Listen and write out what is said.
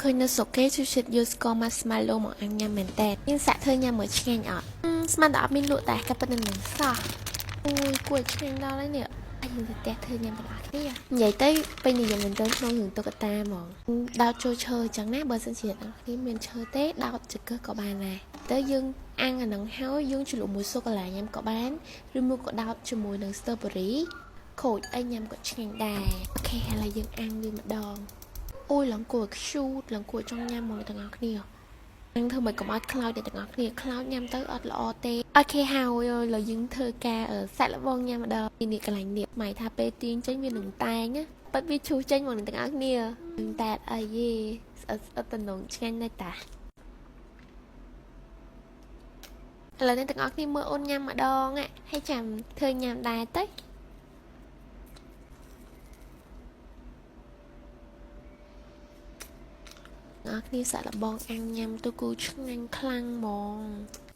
ឃើញនៅស្រុកគេជួយចិត្តយកស្ករ marshmallow មកអាំងញ៉ាំមែនតើយើងសាក់ធ្វើញ៉ាំមើលឆ្ងាញ់អត់ស្មានតែអត់មានលក់តែក៏ប៉ុណ្្នឹងសោះអូយគួរឲ្យឆ្ងាញ់ដល់ហើយនេះហើយយើងទៅផ្ទះធ្វើញ៉ាំទាំងអស់គ្នានិយាយទៅពេញនិយមមែនទែនក្នុងរឿងតុក្កតាហ្មងដោតចូលឈើអញ្ចឹងណាបើសិនជាអ្នកនរគ្នាមានឈើទេដោតចង្កឹះក៏បានដែរទៅយើងអាំងអាហ្នឹងហើយយើងជ្រលក់មួយសូកូឡាញ៉ាំក៏បានឬមួយក៏ដោតជាមួយនឹង strawberry ខូចអីញ៉ាំក៏ឆ្ងាញ់ដែរ OK ឥឡូវយើងអាំងវាម្ដង អូយឡើងគួរឲ្យ cute ឡើងគួរឲ្យចង់ញ៉ាំហ្មងអ្នកទាំងអស់គ្នានឹងធ្វើមិនកុំឲ្យខ្លោចអ្នកទាំងអស់គ្នាខ្លោចញ៉ាំទៅអត់ល្អទេ OK ហើយឥឡូវយើងធ្វើការសាក់លបងញ៉ាំម្ដងនេះកន្លែងនេះម៉ៃថាពេលទាញចេញវានឹងតែងណាប៉ិតវាឈូសចេញមកអ្នកទាំងអស់គ្នានឹងតែអីទេស្អិតស្អិតតំណងឆ្ងាញ់ណាស់តាឥឡូវនេះទាំងអស់គ្នាមើលអូនញ៉ាំម្ដងហើយចាំធ្វើញ៉ាំដែរទៅ អ្នកគ្នាសាក់លបងអាំងញ៉ាំទៅគឺឆ្ងាញ់ខ្លាំងហ្មង។